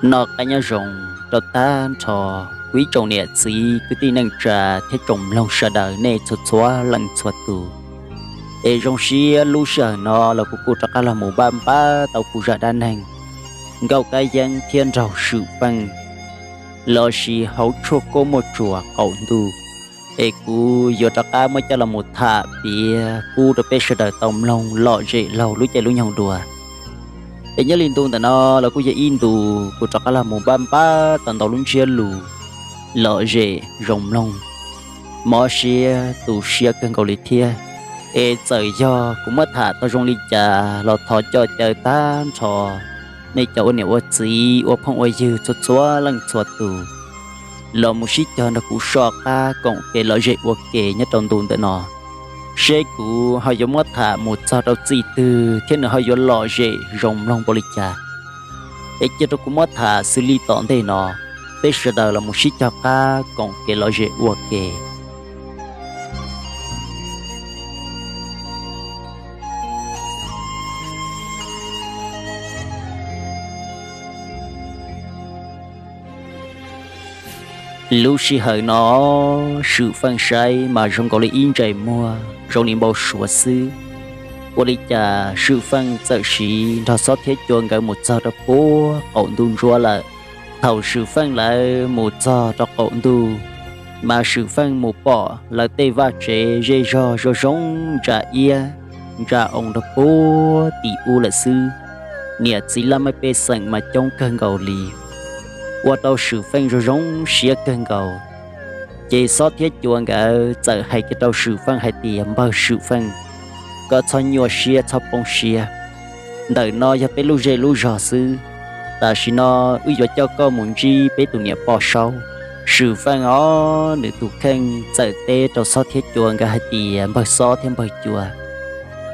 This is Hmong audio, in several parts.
Noj qab nyob zoo rau tag nrho kuv ib tsoom niam txiv kwv tij neej tsa thiab tsoom mloog sawv daws nej txhua txhua leej txhua tus. Es zoo siab lub sij hawm no los kuv kuj rov qab los mus npaj npab tau kuv zaj dab neeg Nkauj Kab Yeeb thiab Nraug Swm Feej lossis Hauv Tshuaj Kuab Muaj Tsuas Qaum Ntuj, es kuv yuav rov qab muab coj los mus tham piav pub rau peb sawv daws tau mloog lom zem laug lub caij lub nyoog dua. Es nyob li ntu ntawm no los kuj yog ib ntu kuv rov qab los mus npaj npab tau ntau lub ntsiab lus lom zem zoo mloog, mob siab tu siab kawg nkaus li thiab. Es txawm yog kuv muab tham tau zoo li cas los thov coj caw tag nrho nej cov ua niam ua txiv ua phooj ua ywg txhua txhua leej txhua tus los mus sib cog nrog kuv soj qab koom kev lom zem ua ke nyob rau ntu ntawm no, seb kuv ho yuav muab tham mus txog rau txij twg thiab nws ho yuav lom zem zoo mloog npaum li cas. Es cia rau kuv muab tham xws li tom ntej no, peb sawv daws los mus sib cog qab koom kev lom zem ua ke. Lub sij hawm no, Swm Feej saib mas zoo nkaus li ib ntsais muag zoo li npau suav xwb. Ua li cas Swm Feej txawm siv nrog Xob thiab Cua nkawd mus txog rau puag qaum ntuj ntsuab lawm. Thaum Swm Feej lawv mus txog rau qaum ntuj, mas Swm Feej mus pom lawv tej vaj tsev zej zog zoo zoo ntsa iab ntsa oo nrog puag tim ub lawm xwb. Niam txiv laj mej pej xeem mas coob kawg nkaus li, ua rau Swm Feej zoo zoo siab kawg nkaus. Ces Xob thiab Cua nkawd txawm hais kiag rau Swm Feej hais tias, Npawg Swm Feej, koj txhob nyuaj siab txhob poob siab. Ntawm no yog peb lub zej lub zog xwb. Tam sim no wb yuav coj koj mus ntsib peb tus niam poj saub. Swm Feej os, nws tus kheej txawm teb rau Xob thiab Cua nkawd hais tias, Npawg Xob thiab npawg Cua,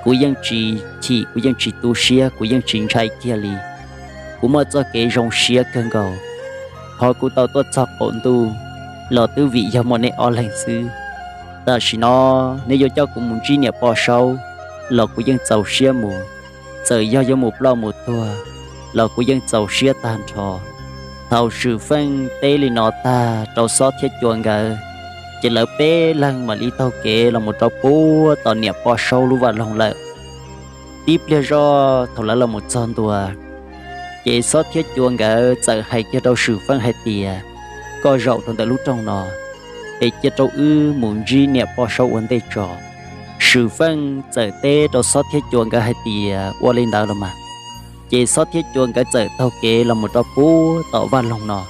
kuv yeej tsis chim, kuv yeej tsis tu siab, kuv yeej tsis ntshai kiag li. Kuv muaj txoj kev zoo siab kawg nkaus. Qhov kuv tau tuaj txog qaum ntuj los twb vim yog muaj neb ob leeg xwb. Tam sim no neb yuav coj kuv mus ntsib niam poj saub los kuv yeej txaus siab mus. Txawm yog yuav mus ploj mus tuag los kuv yeej txaus siab tag nrho. Thaum Swm Feej teb li no tag rau Xob thiab Cua nkawd, ces lawv peb leeg mam li taug kev los mus rau puag tom niam poj saub lub vaj loog lawm. Tib pliag zoj thaum lawv los mus txog ntua, ces Xob thiab Cua nkawd txawm hais kiag rau Swm Feej hais tias, Koj zaum rau ntawm lub rooj no, es cia rau wb mus ntsib niam poj saub ua ntej tso. Swm Feej txawm teb rau Xob thiab Cua nkawd hais tias, Ua li ntawd los mas. Ces Xob thiab Cua nkawd txawm taug kev los mus rau puag tom vaj loog no.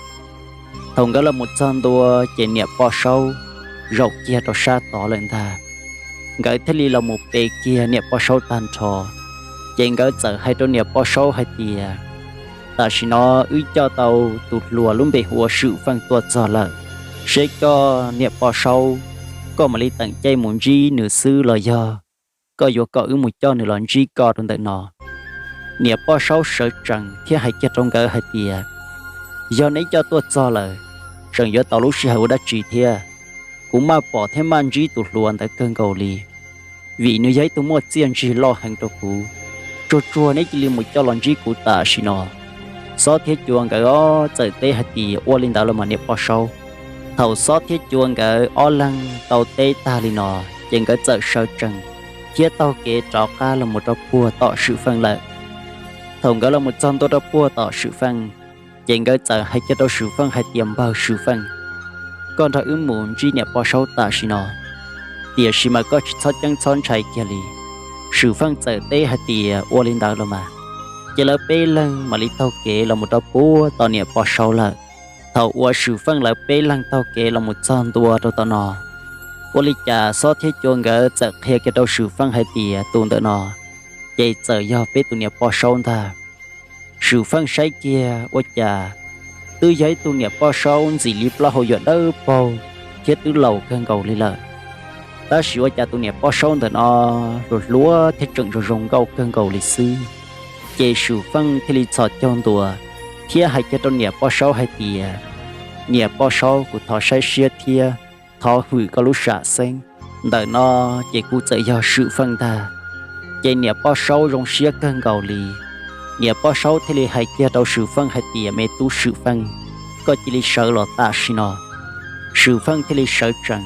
Thaum nkawd los mus txog ntua, ces niam poj saub zaum kiag rau sab tod lawm ntag. Nkawd thiaj li los mus pe kiag niam poj saub tag nrho. Ces nkawd txawm hais rau niam poj saub hais tias, Tam sim no wb coj tau tus hluas lub npe hu ua Swm Feej tuaj txog lawm. Seb koj niam poj saub, koj mam li teem caij mus ntsib nws xwb los yog koj yuav kom wb mus coj nws los ntsib koj rau ntawm no? Niam poj saub sawv tsees thiab hais kiag rau nkawd hais tias, Yog neb coj tuaj txog lawm, tseem yuav tau lub sij hawm ua dab tsi thiab? Kuv maj pom thiab maj ntsib tus hluas ntawd kawg nkaus li, vim nws yog ib tug muaj txiaj ntsig loj heev rau kuv. Tsuag tsuag neb cia li mus coj los ntsib kuv tam sim no. Xob thiab Cua nkawd ob txawm teb hais tias, Ua li ntawd los mas niam poj saub. Thaum Xob thiab Cua nkawd ob leeg tau teb tag li no, ces nkawd txawm sawv tsees thiab taug kev rov qab los mus rau puag tom Swm Feej lawm. Thaum nkawd los mus txog ntua rau puag tom Swm Feej, ces nkawd txawm hais kiag rau Swm Feej hais tias, Npawg Swm Feej, koj nrog wb mus ntsib niam poj saub tam sim no, tiam sis mas koj tsis txhob ceeb txhob ntshai kiag li. Swm Feej txawm teb hais tias, Ua li ntawd los mas. Ces lawv peb leeg mam li taug kev los mus rau puag tom niam poj saub lawm. Thaum uas Swm Feej lawv peb leeg taug kev los mus txog ntua rau tom no, ua li cas Xob thiab Cua nkawd txawm qhia kiag rau Swm Feej hais tias, Tus ntawm no ces txawm yog peb tus niam poj saub ntag. Swm Feej saib kiag ua cas twb yog ib tug niam poj saub ntxim li plaub hau yuam dawb paug thiab twb laus kawg nkaus li lawm, tab sis ua cas tus niam poj saub ntawm no hluas hluas thiab tseem zoo zoo nkauj kawg nkaus li xwb. Ces Swm Feej thiaj li txhos caug ntua thiab hais kiag rau niam poj saub hais tias, Niam poj saub, kuv thov saib siab thiab thov hwm koj lub sam xeeb. Ntawm no ces kuv txawm yog Swm Feej ntag. Ces niam poj saub zoo siab kawg nkaus li, Niam Poj Saub thiaj li hais kiag rau Swm Feej hais tias, Me tub Swm Feej, koj cia li sawv los tam sim no. Swm Feej thiaj li sawv tsees,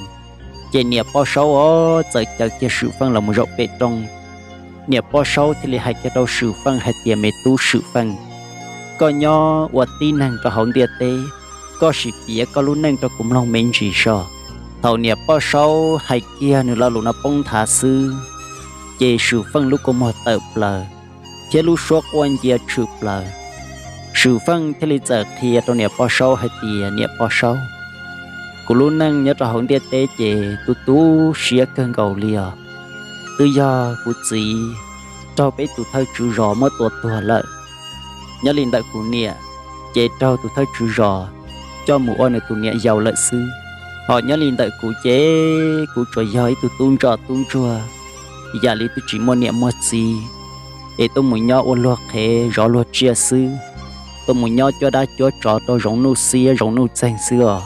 ces niam Poj Saub os txawm caw kiag Swm Feej los mus zaum pem roob. Niam Poj Saub thiaj li hais kiag rau Swm Feej hais tias, Me tub Swm Feej, koj nyob ua tib neeg rau hauv ntiaj teb, koj sim piav koj lub neej rau kuv mloog me ntsis so. Thaum niam Poj Saub hais kiag nws lo lus no poob nthav xwb, ces Swm Feej lub kua muag tawm plaws thiab lub suab quaj ncia tshwm plaws. Swm Feej thiaj li txawm qhia rau niam Poj Saub hais tias, Niam Poj Saub, kuv lub neej nyob rau hauv ntiaj teb ces tu tu siab kawg nkaus li os. Twb yog kuv txiv raug peb tus thawj tswv zos muab tua tuag lawm. Nyob li ntawm kuv niam, ces raug tus thawj tswv zos coj mus ua nws tus niam yau lawm xwb. Ho nyob li ntawm kuv ces kuv tsuas yog ib tug tub ntsoj tub ntsuag, yam li twb tsis muaj niam muaj txiv, es tuaj mus nyob ua luag qhev zov luag tsiaj xwb, tuaj mus nyob cuab dab cuab tsov rau zoov nuj xiab zoov nuj txeeg xwb os.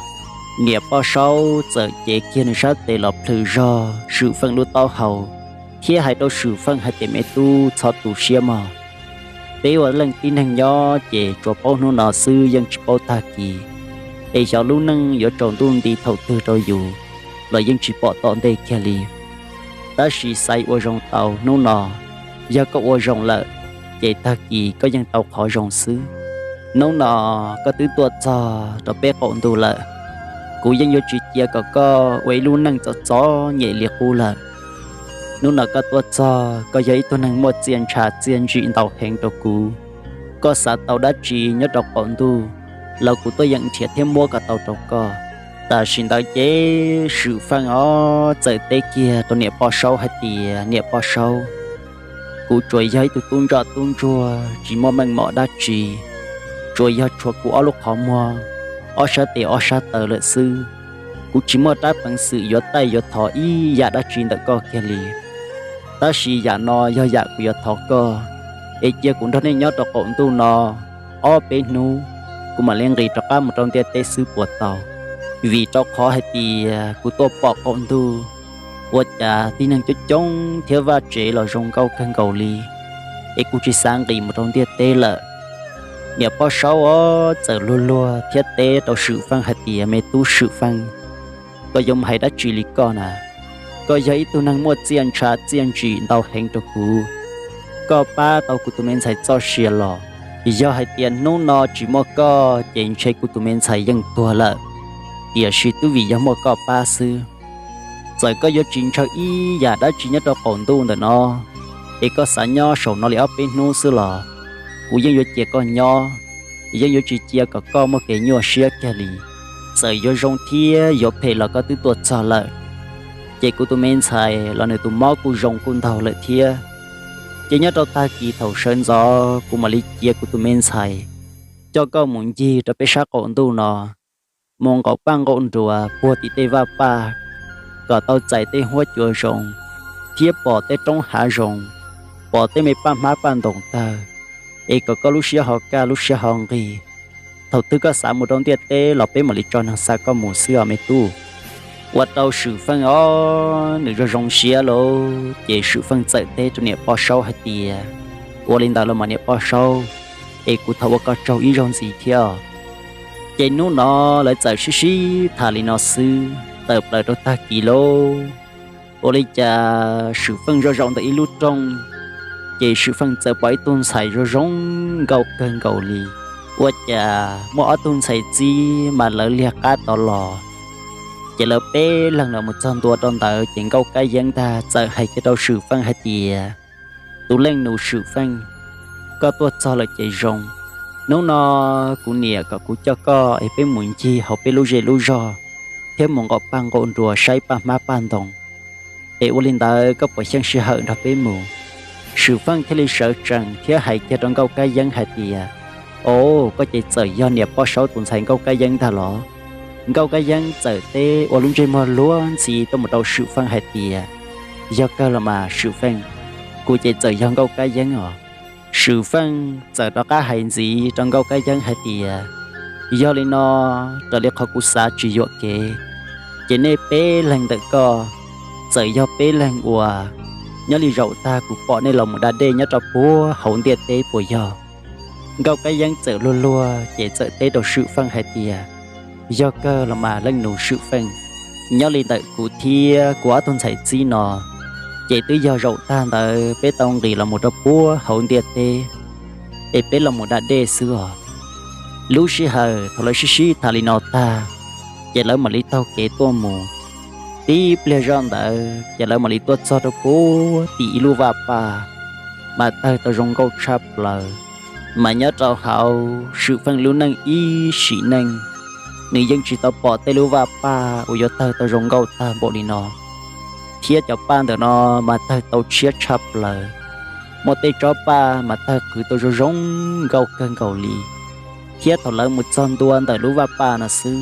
Niam Poj Saub txawm cev kiag nws sab tes los plhws zog Swm Feej lub taub hau, thiab hais rau Swm Feej hais tias, Me tub, txhob tu siab mog. Peb ua leej tib neeg nyob ces tsuas paub hnub no xwb yeej tsis paub tag kis, es xyov lub neej yuav tsaus ntuj nti thaum twg rau yus los yeej tsis pom tom ntej kiag li. Tab sis xaiv ua zoo tau hnub no, yog koj ua zoo lawm, ces tag kis koj yeej tau qhov zoo xwb. Hnub no koj twb tuaj txog rau peb qaum ntuj lawm, kuv yeej yuav tsis cia kom koj ua ib lub neej txom txom nyem li qub lawm. Hnub no koj tuaj txog, koj yog ib tug neeg muaj txiaj ntsha txiaj ntsim ntau heev rau kuv. Koj xav tau dab tsi nyob rau qaum ntuj los kuv tuaj yeem nrhiav thiab muab kom tau rau koj. Tam sim ntawd ces Swm Feej os txawm teb kiag rau niam Poj Saub hais tias, Niam Poj Saub, kuv tsuas yog ib tug tub ntsoj tub ntsuag tsis muaj meej mom dab tsi, tsuas yog tshuav kuv ob lub qhov muag, ob sab tes ob sab taw lawm xwb. Kuv tsis muaj rab peev xwm yuav taij yuav thov ib yam dab tsi ntawm koj kiag li. Tab sis yam no yog yam kuv yuav thov koj, es cia kuv nrog nej nyob rau qaum ntuj no ob peb hnub, kuv mam li nqis rov qab mus rau ntiaj teb xwb puas tau? Vim rau qhov hais tias kuv tuaj pom qaum ntuj, ua cas tib neeg coob coob thiab vaj tsev los zoo nkauj kawg nkaus li, es kuv tsis xav nqis mus rau ntiaj teb lawm. Niam Poj Saub os txawm luag luag thiab teb rau Swm Feej hais tias, Me tub Swm Feej, koj yuav mus hais dab tsi li koj na? Koj yog ib tug neeg muaj txiaj ntsha txiaj ntsim ntau heev rau kuv. Koj pab tau kuv tus me ntxhais txoj sia los, yog hais tias hnub no tsis muaj koj ces ntshe kuv tus me ntxhais yeej tuag lawm. Tiam sis twb vim yog muaj koj pab xwb. Txawm koj yuav tsis ntshaw ib yam dab tsi nyob rau qaum ntuj ntawm no, es koj xav nyob saum no li ob peb hnub xwb los kuv yeej yuav cia koj nyob, yeej yuav tsis cia kom koj muaj kev nyuaj siab kiag li. Txawm yuav zoo thiab yuav phem los koj twb tuaj txog lawm, ces kuv tus me ntxhais los nws tus mob kuj zoo kuj ntaug lawm thiab. Ces nyob rau tag kis thaum sawv ntxov kuv mam li cia kuv tus me ntxhais coj koj mus ncig rau peb sab qaum ntuj no, mus nqaum paj nqaum nruas puag tim tej vaj paj, kom tau txais tej huab cua zoo, thiab pom tej roob hav zoo, pom tej me paj hmab paj ntoos tawg, es kom koj lub siab ho kaj lub siab ho nqig. Thaum twg koj xav mus rau ntiaj teb los peb mam li tso neeg xa koj mus xwb os me tub. Ua rau Swm Feej os nws zoo zoo siab lauj, ces Swm Feej txawm teb rau niam Poj Saub hais tias, Ua li ntawd los mas niam Poj Saub, es kuv thov ua koj tsaug ib zaug ntxiv thiab. Ces hnub no lawv txawm sib sib tham li no xwb tawm plaws rau tag kis lauj. Ua li cas Swm Feej zaum zaum ntawm ib lub rooj, ces Swm Feej txawm pom ib tug ntxhais zoo zoo nkauj kawg nkaus li. Ua cas muaj ob tug ntxhais txib mas lawv liag qab tod los, ces lawv peb leeg los mus txog ntua rau ntawd ces Nkauj Kab Yeeb ntag txawm hais kiag rau Swm Feej hais tias, Tus leej nus Swm Feej, koj tuaj txog lawm ces zoo. Hnub no kuv niam kom kuv coj koj es peb mus ncig hauv peb lub zej lub zog, thiab mus nqaum paj nqaum nruas saib paj hmab paj ntoos. Es ua li ntawd koj puas xyeej sij hawm nrog peb mus? Swm Feej thiaj li sawv tsees thiab hais kiag rau Nkauj Kab Yeeb hais tias, Au, koj ces txawm yog niam Poj Saub tus ntxhais Nkauj Kab Yeeb ntag los? Nkauj Kab Yeeb txawm teb ua lub ntsej muag luag ntxhi tuaj mus rau Swm Feej hais tias, Yog kawg los mas Swm Feej, kuv ces txawm yog Nkauj Kab Yeeb os. Swm Feej txawm rov qab hais ntxiv rau Nkauj Kab Yeeb hais tias, Yog li no, raws li qhov kuv xav tsis yuam kev, ces nej peb leeg ntawm koj txawm yog peb leeg uas nyob li zaum tag kuv pom nej los mus da dej nyob rau puag hauv ntiaj teb puas yog? Nkauj Kab Yeeb txawm luag luag ces txawm teb rau Swm Feej hais tias, yog kawg los mas leej nus Swm Feej, nyob li ntawm kuv thiab kuv ob tug ntxhais txib no, ces twb yog zaum tag ntawd peb tau nqis los mus rau puag hauv ntiaj teb, es peb los mus da dej xwb os. Lub sij hawm thaum lawv sib sib tham li no tag, ces lawv mam li taug kev tuaj mus. Tib pliag zoj ntawd ces lawv mam li tuaj txog rau puag tim ib lub vaj paj, mas tawg tau zoo nkauj tshaj plaws. Mas nyob rau hauv Swm Feej lub neej ib sim neej, nws yeej tsis tau pom tej lub vaj paj uas yuav tawg tau zoo nkauj tag npaum li no. Thiab cov paj ntawm no mas tawg tau tshiab tshaj plaws, muaj tej tsob paj mas tawg qhwv tau zoo zoo nkauj kawg nkaus li. Thiab thaum lawv mus txog ntua ntawm lub vaj paj no xwb,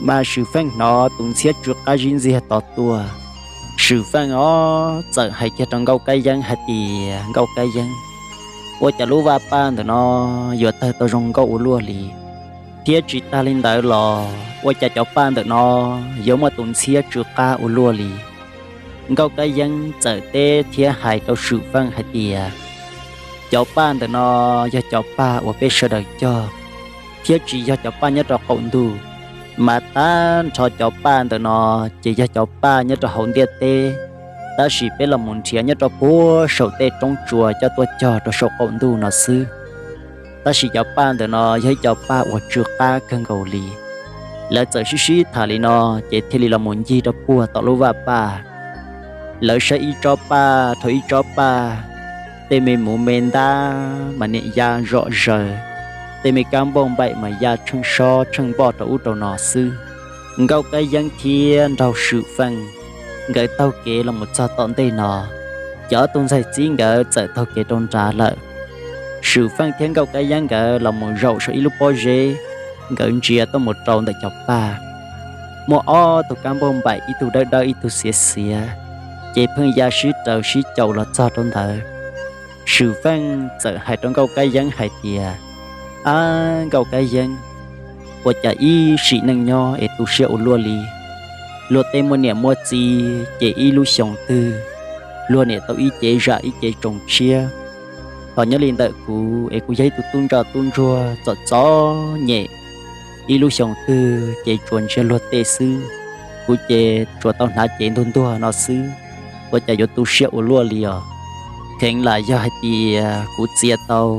mas Swm Feej hnov tus ntxhiab tsw qab zib ntxiag tod tuaj. Swm Feej os txawm hais kiag rau Nkauj Kab Yeeb hais tias, Nkauj Kab Yeeb, ua cas lub vaj paj ntawm no yuav tawg tau zoo nkauj ua luaj li? Thiab tsis tas li ntawd los ua cas cov paj ntawm no yuav muaj tus ntxhiab tsw qab ua luaj li? Nkauj Kab Yeeb txawm teb thiab hais rau Swm Feej hais tias, cov paj ntawm no yog cov paj uas peb sawv daws cog, thiab tsis yog cov paj nyob rau qaum ntuj, mas tag nrho cov paj ntawm no ces yog cov paj nyob rau hauv ntiaj teb, tab sis peb los mus nrhiav nyob rau puag saum tej roob tsua coj tuaj cog rau saum qaum ntuj no xwb. Tab sis cov paj ntawm no yog ib cov paj uas tsw qab kawg nkaus li. Lawv txawm sib sib tham li no, ces thiaj li los mus ncig rau puag tom lub vaj paj. Lawv saib ib tsob paj dhau ib tsob paj, tej me muv me ntab mas niam ya zom zaws, tej me kab npauj npaim mas ya tsheej sob tsheej npoj rau ub rau no xwb. Nkauj Kab Yeeb thiab nraug Swm Feej nkawd taug kev los mus txog tom ntej no, cov ob tug ntxhais txib nkawd txawm taug kev rau nrad lawm. Swm Feej thiab Nkauj Kab Yeeb nkawd los mus zaum saum ib lub pob zeb, nkawd ntsia tuaj mus rau ntawm cov paj. Muaj ob tug kab npauj npaim, ib tug dawb dawb ib tug xiav xiav, ces pheej ya sib raws sib caum los txog rau ntawd. Swm Feej txawm hais rau Nkauj Kab Yeeb hais tias, ab Nkauj Kab Yeeb, ua cas ib sim neej nyob es tu siab ua luaj li? Luag tej muaj niam muaj txiv ces ib lub xyoos twg luag niam tau ib cev zam ib cev tsoos tshiab, hos nyob li ntawm kuv es kuv yog ib tug tub ntsoj tub ntsuag txom txom nyem, ib lub xyoos twg ces tsuas ntsiag luag tej xwb, kuv ces tsuas tau hnav cev ntuag ntuag no xwb, ua cas yuav tu siab ua luaj li os? Kheev lam yog hais tias kuv txiav tau,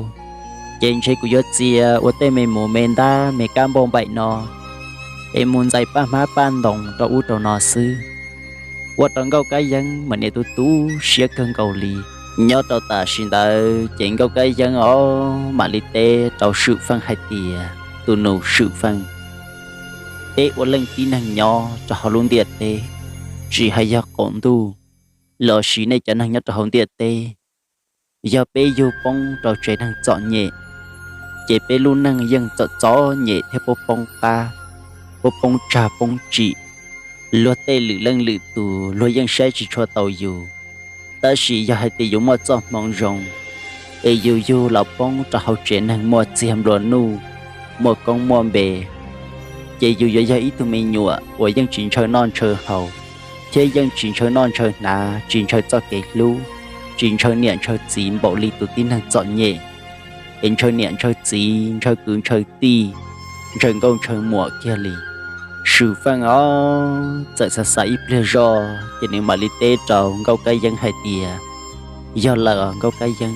ces ntshe kuv yuav txiav ua tej me muv me ntab me kab npauj npaim no, es mus ntxais paj hmab paj ntoos rau ub rau no xwb. Ua rau Nkauj Kab Yeeb mas niam tu tu siab kawg nkaus li. Nyob rau tam sim ntawd ces Nkauj Kab Yeeb os mam li teb rau Swm Feej hais tias, tus nus Swm Feej, peb ua leej tib neeg nyob rau hauv lub ntiaj teb, tsis hais yog qaum ntuj lossis nej cov neeg nyob rau hauv ntiaj teb, yog peb yug poob rau tsev neeg txom nyem, ces peb lub neej yeej txom txom nyem thiab poob poob qab, poob poob tsag poob tsim. Luag tej lwm leej lwm tus luag yeej saib tsis tshua tau yus, tab sis yog hais tias yus muaj txoj hmoo zoo, es yus yug los poob rau hauv tsev neeg muaj txiag nplua nuj, muaj koob muaj npe, ces yus yuav yog ib tug me nyuam uas yeej tsis ntshaw noj ntshaw haus, thiab yeej tsis ntshaw noj ntshaw hnav, tsis ntshaw txoj kev hlub, tsis ntshaw niam ntshaw txiv npaum li tus tib neeg txom nyem, es ntshaw niam ntshaw txiv, ntshaw kwv ntshaw tij, ntshaw nkauj ntshaw muam kiag li. Swm Feej os txawm xav xav ib pliag zoj ces nws mam li teb rau Nkauj Kab Yeeb hais tias, yog lawm os Nkauj Kab Yeeb,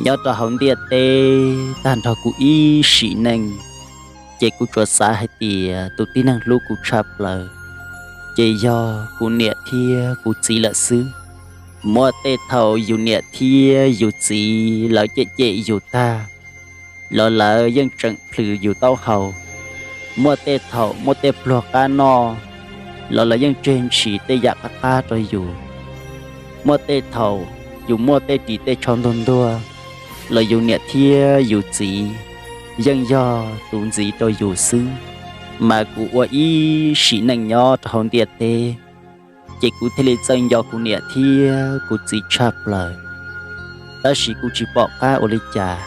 nyob rau hauv ntiaj teb tag nrho kuv ib sim neej, ces kuv tsuas xav hais tias tus tib neeg hlub kuv tshaj plaws ces yog kuv niam thiab kuv txiv lawm xwb. Muaj tej thaum yus niam thiab yus txiv lawv cem cem yus tag los lawv yeej tseem plhws yus taub hau. Muaj tej thaum muaj tej pluag qab noj los lawv yeej tseg ntshis tej yam qab qab rau yus. Muaj tej thaum yus muaj tej ris tej tsho ntuag ntuag los yus niam thiab yus txiv yeej yog tus ntxiv rau yus xwb. Mas kuv ua ib sim neej nyob rau hauv ntiaj teb, ces kuv thiaj li txawj nco kuv niam thiab kuv txiv tshaj plaws. Tab sis kuv tsis pom qab ua li cas,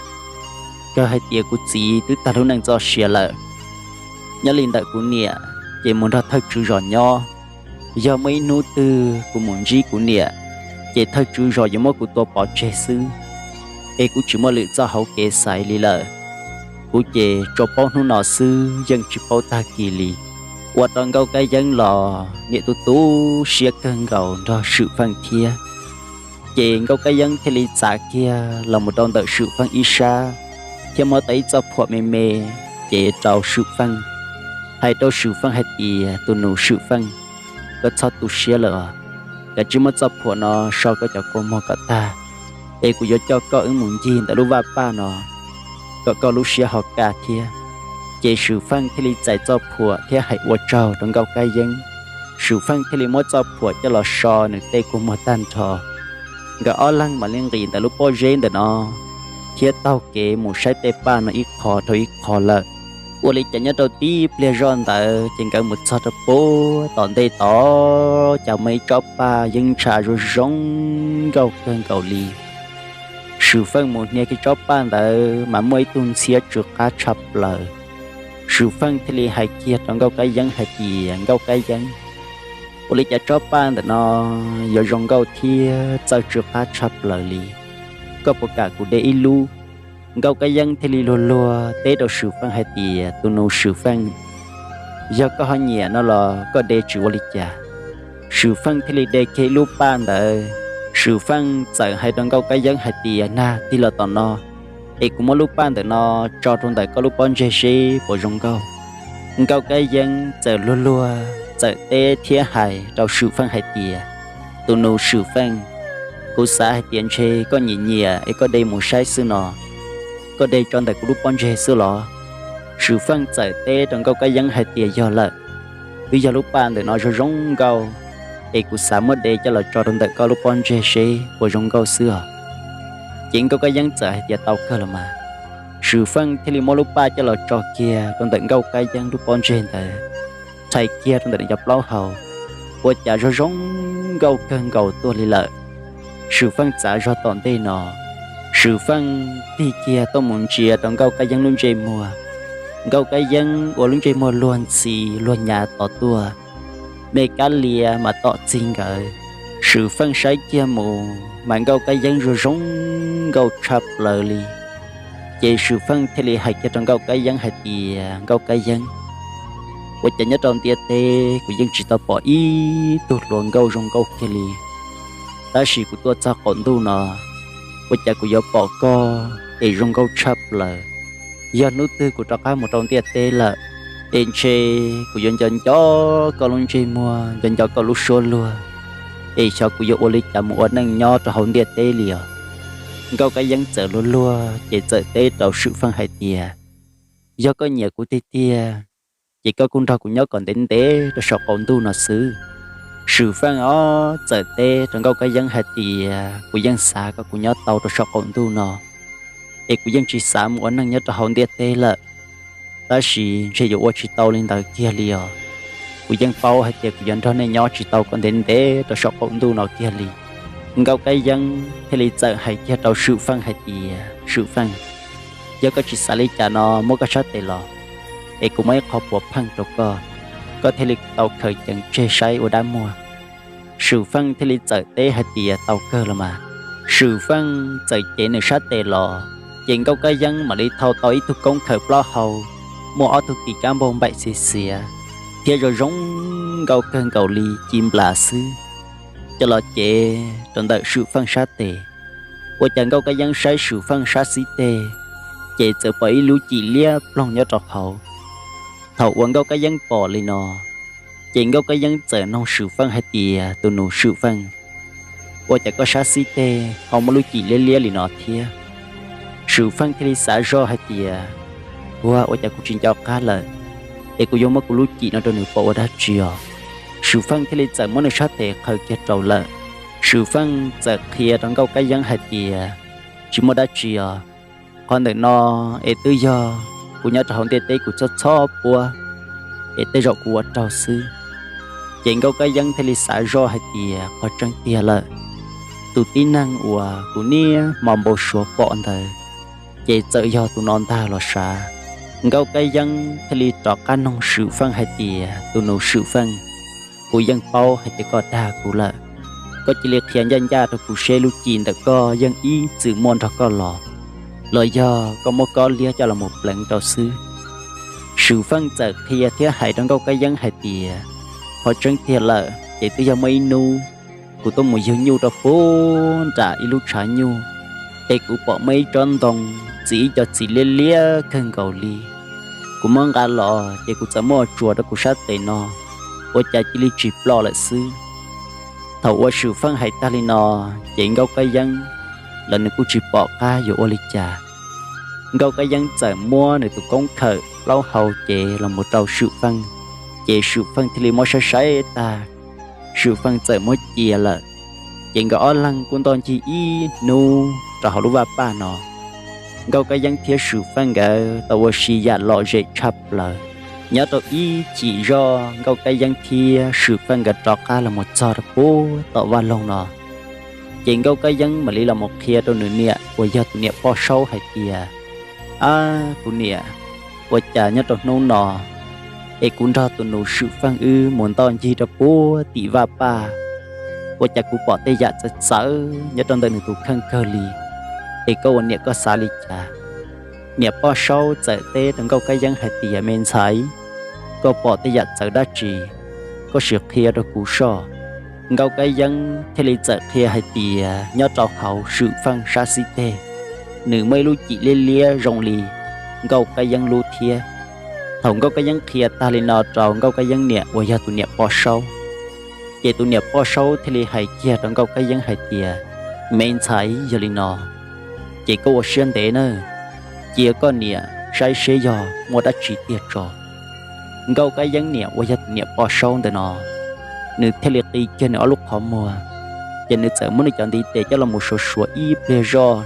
kawg hais tias kuv txiv twb tag lub neej txoj sia lawm. Nyob li ntawm kuv niam ces mus nrog thawj tswv zos nyob. Yog muaj ib hnub twg kuv mus ntsib kuv niam, ces thawj tswv zos yuav muab kuv tua pov tseg xwb. es kuv tsis muaj lwm txoj hauv kev xaiv li lawm. Kuv ces tsuas paub hnub no xwb yeej tsis paub tag kis li. Ua rau Nkauj Kab Yeeb los niam tu tu siab kawg nkaus nrog Swm Feej thiab. Ces Nkauj Kab Yeeb thiaj li txav kiag los mus rau ntawm Swm Feej ib sab, thiab muab tau ib txoj phuam me me cev rau Swm Feej, hais rau Swm Feej hais tias, tus nus Swm Feej, koj txhob tu siab lawm os, kav tsij muab txoj phuam no so koj cov kua muag kom tag, es kuv yuav coj koj wb mus ncig ntawm lub vaj paj no kom koj lub siab ho kaj thiab. Ces Swm Feej thiaj li txais txoj phuam thiab hais ua tsaug rau Nkauj Kab Yeeb. Swm Feej thiaj li muab txoj phuam coj los so nws tej kua muag tag nrho. Nkawd ob leeg mam li nqis ntawm lub pob zeb ntawm no thiab taug kev mus saib tej paj no ib qho rau ib qho lawm. Ua li cas nyob rau tib pliag zoj ntawd ces nkawd mus txog rau puag tom ntej tod, cas muaj ib tsob paj yeej ntsha zoo zoo nkauj kawg nkaus li. Swm Feej mus hnia kiag tsob paj ntawd mas muaj ib tug ntxhiab tsw qab tshaj plaws. Swm Feej thiaj li hais kiag rau Nkauj Kab Yeeb hais tias, Nkauj Kab Yeeb, ua li cas tsob paj ntawm no yuav zoo nkauj thiab txawj tsw qab tshaj plaws li? Koj puas kam kuv de ib lub? Nkauj Kab Yeeb thiaj li luag luag teb rau Swm Feej hais tias, tus nus Swm Feej, yog koj ho nyiam no los koj de tsis ua li cas. Swm Feej thiaj li de kiag ib lub paj ntawd. Swm Feej txawm hais rau Nkauj Kab Yeeb hais tias, nag tig los tom no, es kuv muab lub paj ntawm no tso rau ntawm koj lub pob ntseg seb puas zoo nkauj. Nkauj Kab Yeeb txawm luag luag txawm teb thiab hais rau Swm Feej hais tias, tus nus Swm Feej, kuv xav hais tias ntshe koj nyiam nyiam es koj de mus saib xwb no, koj de tso ntawm kuv lub pob ntseg xwb los? Swm Feej txawm teb rau Nkauj Kab Yeeb hais tias, yog lawm, twb yog lub paj ntawm no zoo zoo nkauj, es kuv xav muab de coj los tso rau ntawm koj lub pob ntseg seb puas zoo nkauj xwb os. Ces Nkauj Kab Yeeb txawm hais tias, tau kawg los mas. Swm Feej thiaj li muab lub paj coj los tso kiag rau ntawm Nkauj Kab Yeeb lub pob ntseg ntawd, rhais kiag rau ntawm nws cov plaub hau, ua cas zoo zoo nkauj kawg nkaus tuaj li lawm. Swm Feej txav zog tom ntej no, Swm Feej tig kiag tuaj mus ntsia rau Nkauj Kab Yeeb lub ntsej muag. Nkauj Kab Yeeb ua lub ntsej muag luag ntxhi luag nyav tod tuaj, me kab lia mas tom txig nkawd. Swm Feej saib kiag mus mas Nkauj Kab Yeeb zoo zoo nkauj tshaj plaws li. Ces Swm Feej thiaj li hais kiag rau Nkauj Kab Yeeb hais tias, Nkauj Kab Yeeb, ua cas nyob rau ntiaj teb kuv yeej tsis tau pom ib tug hluas nkauj zoo nkauj kiag li. Tab sis kuv tuaj txog qaum ntuj no, ua cas kuv yuav pom koj es zoo nkauj tshaj plaws. Yog hnub twg kuv rov qab mus rau ntiaj teb lawm, es ntshe kuv yuav nco nco koj lub ntsej muag, nco nco koj lub suab luag, es xyov kuv yuav ua li cas mus ua neej nyob rau hauv ntiaj teb li os. Nkauj Kab Yeeb txawm luag luag ces txawm teb rau Swm Feej hais tias, yog koj nyiam kuv tiag tiag, ces koj kuj nrog kuv nyob kom ntev ntev rau saum qaum ntuj no xwb. Swm Feej ob txawm teb rau Nkauj Kab Yeeb hais tias, kuv yeej xav kom kuv nyob tau rau saum qaum ntuj no, es kuv yeej tsis xav mus ua neej nyob rau hauv ntiaj teb lawm. Tab sis ntshe yuav ua tsis tau li ntawd kiag li os. Kuv yeej paub hais tias kuv yuav nrog nej nyob tsis tau kom ntev ntev rau saum qaum ntuj no kiag li. Nkauj Kab Yeeb thiaj li txawm hais kiag rau Swm Feej hais tias, Swm Feej, yog koj tsis xav li cas no muab koj sab tes los, es kuv muab ib qho puav pheej rau koj, koj thiaj li tau khaws ceev tseg saib ua dab muag. Swm Feej thiaj li txawm teb hais tias, tau kawg los mas. Swm Feej txawm cev nws sab tes los, ces Nkauj Kab Yeeb mam li thau tau ib tug koob khaws plaub hau, muaj ob tug tis kab npauj npaim xiav xiav, thiab zoo zoo nkauj kawg nkaus li ci nplas xwb, coj los cev rau ntawm Swm Feej sab tes. Ua cas Nkauj Kab Yeeb saib Swm Feej sab xib teg, ces txawm pom ib lub cim liab ploog nyob rau hauv. Thaum uas Nkauj Kab Yeeb pom li no, ces Nkauj Kab Yeeb txawm noog Swm Feej hais tias, tus nus Swm Feej, ua cas koj sab xib teg ho muaj lub cim liab liab li no thiab? Swm Feej thiaj li xav zoj hais tias, ua ua cas kuv tsis nco qab lawm, es kuv yuav muab kuv lub cim no rau nws pom ua dab tsi os? Swm Feej thiaj li txawm muab nws sab tes qhaws kiag rau lawm. Swm Feej txawm qhia rau Nkauj Kab Yeeb hais tias, tsis muaj dab tsi os, qhov ntawm no es twb yog kuv nyob rau hauv ntiaj teb kuv txhob txhob puab, es tej zaum kuv ua raug xwb. Ces Nkauj Kab Yeeb thiaj li xav zoj hais tias, qhov tseeb tiag lawm, tus tib neeg uas kuv niaj hmo npau suav pom ntawd, ces txawm yog tus no ntag los sav. Nkauj Kab Yeeb thiaj li rov qab noog Swm Feej hais tias, tus nus Swm Feej, kuv yeej paub hais tias koj dag kuv lawm, koj cia li qhia ncaj ncaj rau kuv seb lub cim ntawm koj yeej ib txwm muaj nrog koj los, los yog koj muab kob liab coj los mus pleev rau xwb. Swm Feej txawm qhia thiab hais rau Nkauj Kab Yeeb hais tias, qhov tseeb tiag lawm ces twb yog muaj ib hnub kuv tuaj mus yug nyuj rau puag nram ib lub tshav nyuj, es kuv pom muaj ib tsob ntoo txi ib co txiv liab liab kawg nkaus li. Kuv muab nqa los ces kuv txawm muab tsuas rau kuv sab tes no, ua cas cia li tsis ploj lawm xwb. Thaum uas Swm Feej hais tag li no, ces Nkauj Kab Yeeb los nws kuj tsis pom qab yuav ua li cas. Nkauj Kab Yeeb txawm muab nws tus koob khawm plaub hau cev los mus rau Swm Feej, ces Swm Feej thiaj li muab saib saib tag, Swm Feej txawm muab cia lawm. Ces nkawd ob leeg kuj ntoj ncig ib hnub rau hauv lub vaj paj no. Nkauj Kab Yeeb thiab Swm Feej nkawd tau ua si yam lom zem tshaj plaws. Nyob rau ib chim zoj Nkauj Kab Yeeb thiab Swm Feej nkawd rov qab los mus txog rau puag tom vaj loog no, ces Nkauj Kab Yeeb mam li los mus qhia rau nws niam uas yog tus niam Poj Saub hais tias, Ab kuv niam, ua cas nyob rau hnub no es kuv nrog tus nus Swm Feej wb mus ntoj ncig rau puag tim vaj paj, ua cas kuv pom tej yam txawv txawv nyob rau ntawm nws tus kheej kawg li, es koj ua niam koj xav li cas? Niam Poj Saub txawm teb rau Nkauj Kab Yeeb hais tias, Me ntxhais, koj pom tej yam txawv dab tsi? Koj sim qhia rau kuv soj. Nkauj Kab Yeeb thiaj li txawm qhia hais tias nyob rau hauv Swm Feej sab xib teg, nws muaj ib lub cim liab liab zoo li Nkauj Kab Yeeb lub thiab. Thaum Nkauj Kab Yeeb qhia tag li no rau Nkauj Kab Yeeb niam uas yog tus niam Poj Saub, ces tus niam Poj Saub thiaj li hais kiag rau Nkauj Kab Yeeb hais tias, Me ntxhais, yog li no ces koj ua siab ntev nawb, cia koj niam saib seb yog muaj dab tsi tiag tso. Nkauj Kab Yeeb niam uas yog tus niam Poj Saub ntawm no, nws thiaj li qi kiag nws ob lub qhov muag, ces nws txawm muab nws cov ntiv tes coj los mus suav suav ib pliag zoj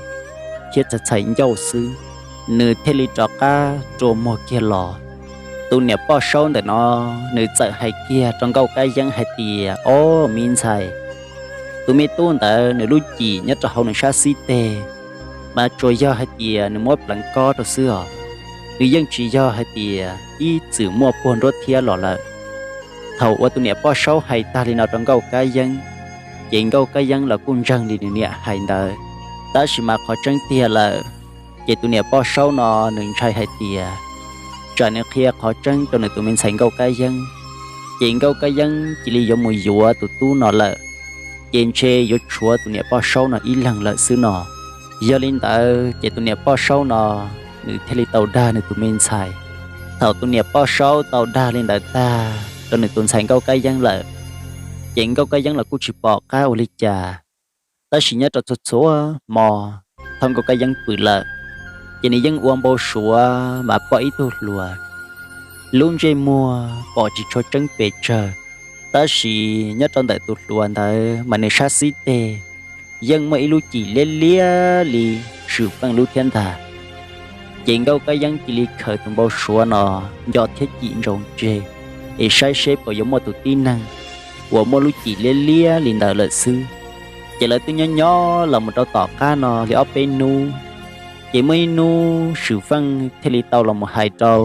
thiab txhais txhais ncauj xwb, nws thiaj li rov qab rua muag kiag los. Tus niam Poj Saub ntawm no, nws txawm hais kiag rau Nkauj Kab Yeeb hais tias, Ob, me ntxhais, tus me tub ntawd nws lub cim nyob rau hauv nws sab xib teg, mas tsuas yog hais tias nws muab pleev kob rau xwb os. Nws yeej tsis yog hais tias ib txwm muaj puag nruab thiab los lawm. Thaum uas tus niam Poj Saub hais tag li no rau Nkauj Kab Yeeb, ces Nkauj Kab Yeeb los kuj ntseeg li nws niam hais ntawd. Tab sis mas qhov tseeb tiag lawm, ces tus niam Poj Saub no nws ntshai hais tias tsam nws qhia qhov tseeb rau nws tus me ntxhais Nkauj Kab Yeeb, ces Nkauj Kab Yeeb cia li yuav mus yuav tus tub no lawm, ces ntshe yuav tshuav tus niam Poj Saub no ib leeg lawm xwb no. Yog li ntawd ces tus niam Poj Saub no nws thiaj li tau dag nws tus me ntxhais. Thaum tus niam Poj Saub tau dag li ntawd tag rau nws tus ntxhais Nkauj Kab Yeeb lawm, ces Nkauj Kab Yeeb los kuj tsis pom qab ua li cas. Tab sis nyob rau txhua txhua hmo, thaum Nkauj Kab Yeeb pw lawm, ces nws yeej ua npau suav mas pom ib tug hluas, lub ntsej muag pom tsis tshua tseeb pes tsawg, tab sis nyob rau ntawm tus hluas ntawd mas nws sab xib teg yeej muaj ib lub cim liab liab li Swm Feej lub thiab ntag. Ces Nkauj Kab Yeeb cia li khaws tus npau suav no nco thiab cim ntsoov tseg, es saib seb puas yuav muaj tus tib neeg uas muaj lub cim liab liab li ntawd lawm xwb. Ces lawv twb nyob nyob los mus rau tom qab no li ob peb hnub, ces muaj ib hnub Swm Feej thiaj li tau los mus hais rau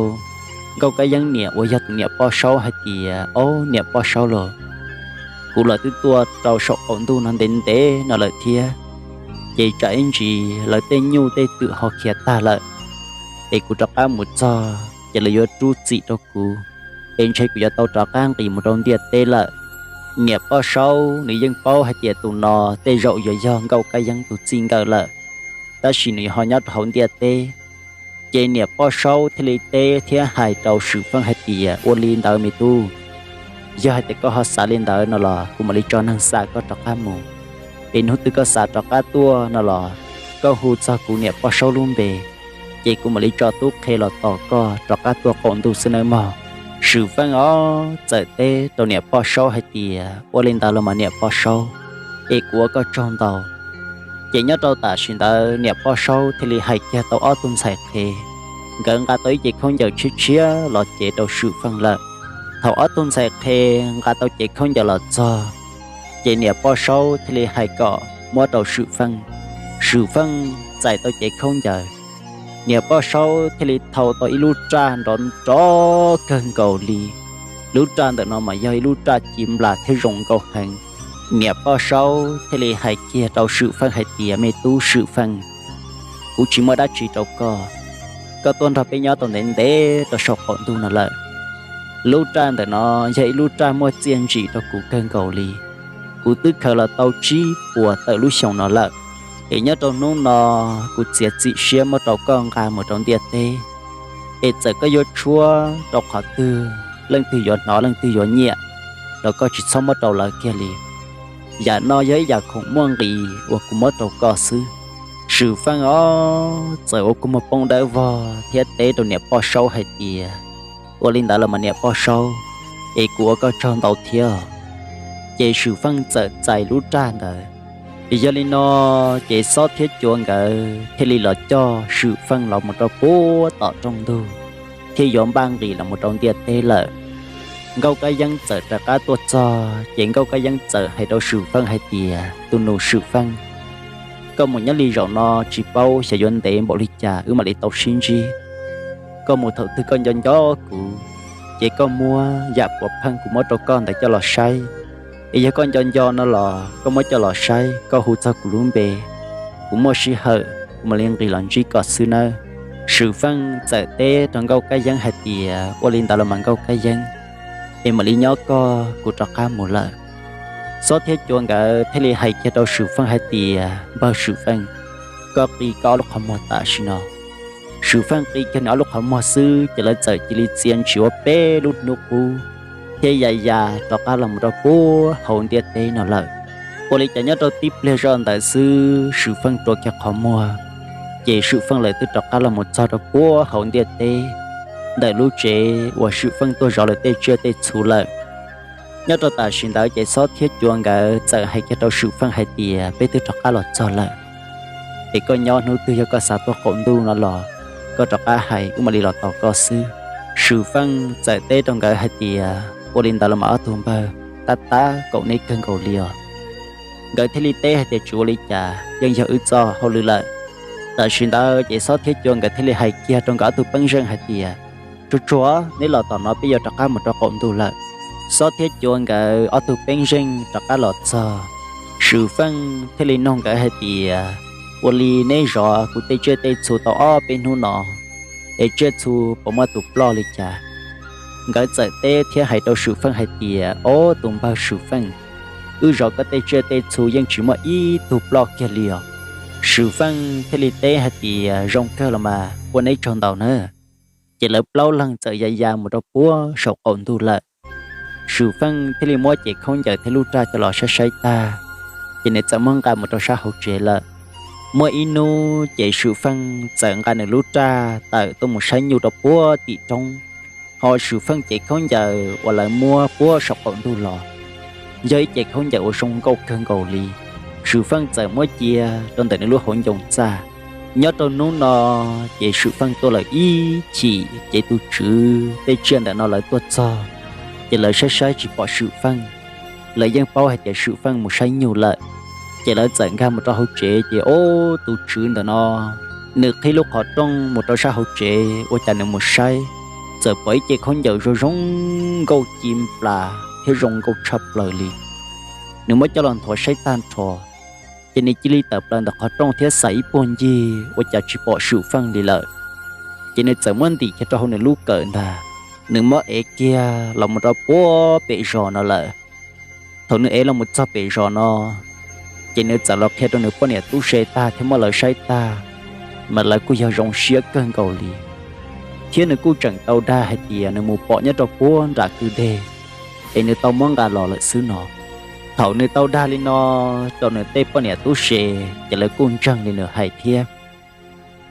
Nkauj Kab Yeeb niam uas yog tus niam Poj Saub hais tias, Ob, niam Poj Saub lauj, kuv los twb tuaj rau saum qaum ntuj no ntev ntev no lawm thiab, ces tsam ib ntsis lawv tej nyuj tej twm ho khiav tag lawm, es kuv rov qab mus txog ces lawv yuav rub txim rau kuv, es ntshe kuv yuav tau rov qab nqis mus rau ntiaj teb lawm. Niam Poj Saub nws yeej paub hais tias tus no tej zaum yuav yog Nkauj Kab Yeeb tus txij nkawm lawm, tab sis nws ho nyob rau hauv ntiaj teb. Ces niam Poj Saub thiaj li teb thiab hais rau Swm Feej hais tias, Ua li ntawd me tub, yog hais tias koj ho xav li ntawd no los kuv mam li tso neeg xa koj rov qab mus. Es hnub twg koj xav rov qab tuaj no los koj hu txog kuv niam Poj Saub lub npe, ces kuv mam li tso tub qhe los tos koj rov qab tuaj qaum ntuj xwb nawb mog. Swm Feej os txawm teb rau niam Poj Saub hais tias, Ua li ntawd los mas niam Poj Saub, es kuv ua koj tsaug ntau. Ces nyob rau tam sim ntawd niam Poj Saub thiaj li hais kiag tau ob tug ntxhais qhe, nkawd nqa tau ib cev khaub ncaws tshiab tshiab los cev rau Swm Feej lawm. Thaum ob tug ntxhais qhe nqa tau cev khaub ncaws los txog, ces niam Poj Saub thiaj li hais kom muab rau Swm Feej. Swm Feej txais tau cev khaub ncaws, niam Poj Saub thiaj li thau tau ib lub raj nrov nrov kawg nkaus li. Lub raj ntawm no mas yog ib lub raj ci nplas thiab zoo nkauj heev. Niam Poj Saub thiaj li hais kiag rau Swm Feej hais tias, Me tub Swm Feej, kuv tsis muaj dab tsi rau koj. Koj tuaj nrog peb nyob tau ntev ntev rau saum qaum ntuj no lawm. Lub raj ntawm no yog ib lub raj muaj txiaj ntsim rau kuv kawg nkaus li. Kuv twb khaws los tau tsib puas tawm lub xyoo no lawm, es nyob rau hnub no kuv txiav txim siab muab rau koj nqa mus rau ntiaj teb. Es txawm koj yuav tshuab rau qhov twg, leej twg yuav hnov leej twg yuav nyiam los koj tsis txhob muab rau lawv kiag li. Yam no yog ib yam khoom muaj nqis uas kuv muab rau koj xwb. Swm Feej os, txawm ua kua muag poob dawb vog thiab teb rau niam poj saub hais tias, ua li ntawd los mas niam poj saub, es kuv ua koj tsaug ntau thiab. Ces Swm Feej txawm txais lub raj ntawd. Yog li no ces Xob thiab Cua nkawd thiaj li los coj Swm Feej los mus rau puag tom rooj ntug, thiab yuav npaj nqis los mus rau ntiaj teb lawm. Nkauj Kab Yeeb txawm rov qab tuaj txog ces Nkauj Kab Yeeb txawm hais rau Swm Feej hais tias, tus nus Swm Feej, koj mus nyob li zaum no tsis paub xyov yuav ntev npaum li cas wb mam li tau sib ntsib. Koj mus thaum twg koj nco nco kuv, ces koj muab yam puav pheej kuv muab rau koj ntawd coj los saib. Es yog koj nco nco no los koj muab coj los saib, koj hu txog kuv lub npe, kuv muaj sij hawm kuv mam li nqis los ntsib koj xwb nawb. Swm Feej txawm teb rau Nkauj Kab Yeeb hais tias, ua li ntawd los mas Nkauj Kab Yeeb, es mam li nyob koj, kuv rov qab mus lawm. Xob thiab Cua nkawd thiaj li hais kiag rau Swm Feej hais tias, npawg Swm Feej, koj qi koj ob lub qhov muag tam sim no. Swm Feej qi kiag nws ob lub qhov muag xwb ces lawv txawm cia li txia ntshis ua peb lub hnub qub, thiab ya ya rov qab los mus rau puag hauv ntiaj teb no lawm. Ua li cas nyob rau tib pliag zoj ntawd xwb Swm Feej rua kiag qhov muag, ces Swm Feej lawv twb rov qab los mus txog rau puag hauv ntiaj teb, ntawm lub tsev uas Swm Feej tuaj zov lawv tej tsiaj tej txhu lawm. Nyob rau tam sim ntawd ces Xob thiab Cua nkawd txawm hais kiag rau Swm Feej hais tias, peb twb rov qab los txog lawm, es koj nyob hnub twg yog koj xav tuaj qaum ntuj no los koj rov qab hais wb mam li los tos koj xwb. Swm Feej txawm teb rau nkawd hais tias, ua li ntawd los mas ob tug npawg, tab tab kaum neb kawg nkaus li os. Nkawd thiaj li teb hais tias, tsis ua li cas, yeej yog wb txoj hauj lwm lawm. Tam sim ntawd ces Xob thiab Cua nkawd thiaj li hais kiag rau nkawd ob tug peeb zeej hais tias, tsuag tsuag neb los tom no peb yuav rov qab mus rau qaum ntuj lawm. Xob thiab Cua nkawd ob tug peeb zeej rov qab los txog, Swm Feej thiaj li nug nkawd hais tias, ua li neb zov kuv tej tsiaj tej txhu tau ob peb hnub no, es tsiaj txhu puas muaj tus ploj li cas? Nkawd txawm teb thiab hais rau Swm Feej hais tias, ob tus npawg Swm Feej, wb zov koj tej tsiaj tej txhu yeej tsis muaj ib tug ploj kiag li os. Swm Feej thiaj li teb hais tias, zoo kawg los mas, ua neb tsaug ntau na. Ces lawv plaub leeg txawm ya ya mus rau puag saum qaum ntuj lawm. Swm Feej thiaj li muab cev khaub ncaws thiab lub raj coj los saib saib tag, ces nws txawm muab nqa mus rau sab hauv tsev lawm. Muaj ib hnub ces Swm Feej txawm nqa nws lub raj tawm tuaj mus saib nyuj rau puag tim roob, ho Swm Feej cev khaub ncaws uas lawv muab puag saum qaum ntuj los yog ib cev khaub ncaws uas zoo nkauj kawg nkaus li. Swm Feej txawm muab cia rau ntawm nws lub hauv ncoo txaj. Nyob rau hnub no ces Swm Feej tuaj lawm ib chim ces tus tswv tej tsiaj ntawm no lawv tuaj txog, ces lawv saib saib tsis pom Swm Feej. Lawv yeej paub hais tias Swm Feej mus saib nyuj lawm, ces lawv txawm nkag mus rau hauv tsev ces ob tus tswv ntawm no nws qhib lub qhov rooj mus rau sab hauv tsev ua cas nws mus saib, txawm pom ib cev khaub ncaws zoo zoo nkauj ci nplas thiab zoo nkauj tshaj plaws li. Nws muab coj los nthuav saib tag nrho, ces nws cia li tawm plaws ntawm qhov rooj thiab xav ib puag ncig ua cas tsis pom Swm Feej li lawm. Ces nws txawm muab ntim kiag rau hauv nws lub kawm ntag, nws muab ev kiag los mus rau puag pem zos no lawm. Thaum nws ev los mus txog pem zos no, ces nws txawm los qhia rau nws poj niam tub se tag thiab muab lawv saib tag, mas lawv kuj yog zoo siab kawg nkaus li. Thiab nws kuj tseem tau dag hais tias nws mus pom nyob rau puag nram kwj deg, es nws tau muab nqa los lawm xwb no. Thaum nws tau dag li no rau nws tej poj niam tub se, ces lawv kuj ntseeg li nws hais thiab.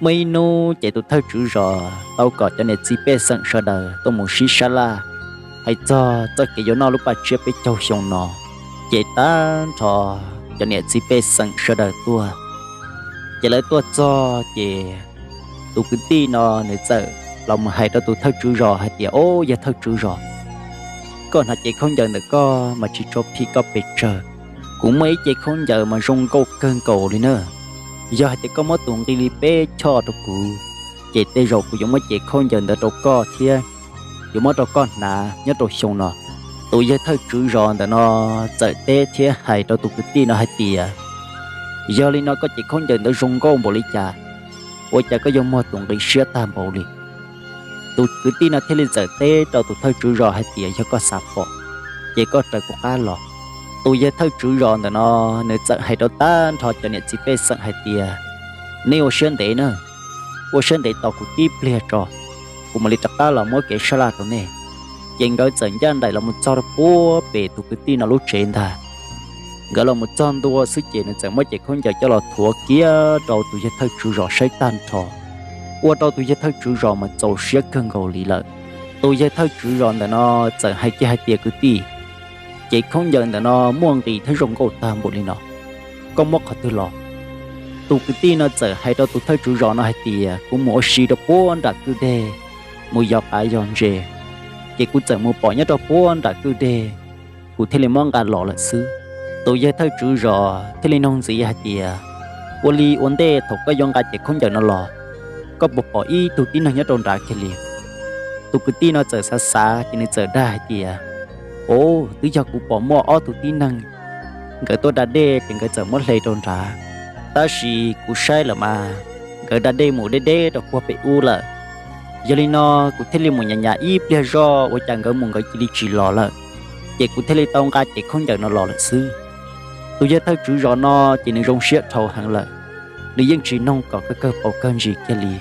Muaj ib hnub ces tus thawj tswv zos tau kom cov niam txiv pej xeem sawv daws tuaj mus sib sab laj hais txog txoj kev yuav noj lub paj tsiab peb caug xyoo no, ces tag nrho cov niam txiv pej xeem sawv daws tuaj. Ces lawv tuaj txog ces tus kwv tij no nws txawm los mus hais rau tus thawj tswv zos hais tias, o, yog thawj tswv zos, koj hnav cev khaub ncaws ntawm koj mas tsis tso phim koj pes tsawg. Kuv muaj ib cev khaub ncaws mas zoo nkauj kawg nkaus li na. Yog hais tias koj muab tus nqi li peb choj rau kuv, ces tej zaum kuv yuav muab cev khaub ncaws ntawd rau koj thiab yuav muab rau koj hnav nyob rau xyoo no. Tus yawg thawj tswv zos ntawm no txawm teb thiab hais rau tus kwv tij no hais tias, yog li no koj cev khaub ncaws ntawd zoo nkauj npaum li cas? ua cas koj yuav muag tus nqi siab tag npaum li? Tus kwv tij no thiaj li txawm teb rau tus thawj tswv zos hais tias, yog koj xav pom, ces koj raws kuv qab los. Tus yawg thawj tswv zos ntawm no, nws txawm hais rau tag nrho cov niam txiv pej xeem hais tias, nej ua siab ntev na, ua siab ntev tos kuv tib pliag tso, kuv mam li rov qab los muab kev sab laj rau nej. Ces nkawd txawm ncaj nraim los mus txog rau puag pem tus kwv tij no lub tsev ntag. Nkawd los mus txog ntua xwb ces nws txawm muab cev khaub ncaws coj los thuav kiag rau tus yawg thawj tswv zos saib tag nrho, ua rau tus yawg thawj tswv zos mas txaus siab kawg nkaus li lawm. Tus yawg thawj tswv zos ntawm no txawm hais kiag hais tias, kwv tij, cev khaub ncaws ntawm no muaj nqis thiab zoo nkauj tag npaum li no, koj muab qhov twg los? Tus kwv tij no txawm hais rau tus thawj tswv zos no hais tias, kuv mus ua si rau puag nram kwj deg, mus yos qav yos ntses, ces kuv txawm mus pom nyob rau puag nram kwj deg, kuv thiaj li muab nqa los lawm xwb. Tus yawg thawj tswv zos thiaj li nug ntxiv hais tias, ua li ua ntej thaum koj yuav nqa cev khaub ncaws no los, koj puas pom ib tug tib neeg nyob rau nrad kiag li? Tus kwv tij no txawm xav xav ces nws txawm dag hais tias, o, twb yog kuv pom muaj ob tug tib neeg, nkawd tuaj da dej ces nkawd txawm muab hle rau nrad, tab sis kuv saib lawm mas nkawd da dej mus deb deb rau puag pem ub lawm. Yog li no kuv thiaj li mus nyas nyas ib pliag zoj ua cas nkawd mus nkawd cia li tsis los lawm, ces kuv thiaj li tau nqa cev khaub ncaws no los lawm xwb. Tus yawg thawj tswv zos no ces nws zoo siab dhau heev lawm, nws yeej tsis noog kom kawg kawg paus kawg ntsis kiag li.